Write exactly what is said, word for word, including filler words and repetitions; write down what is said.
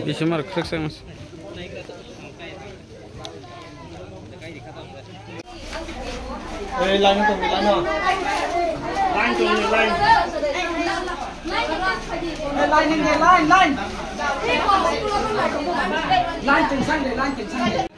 Bisimar khwrwk se wngse. Ei, line tong, line. Line tong, line. Ei, line, line, line, line. Line tong sang de, line tong sang de.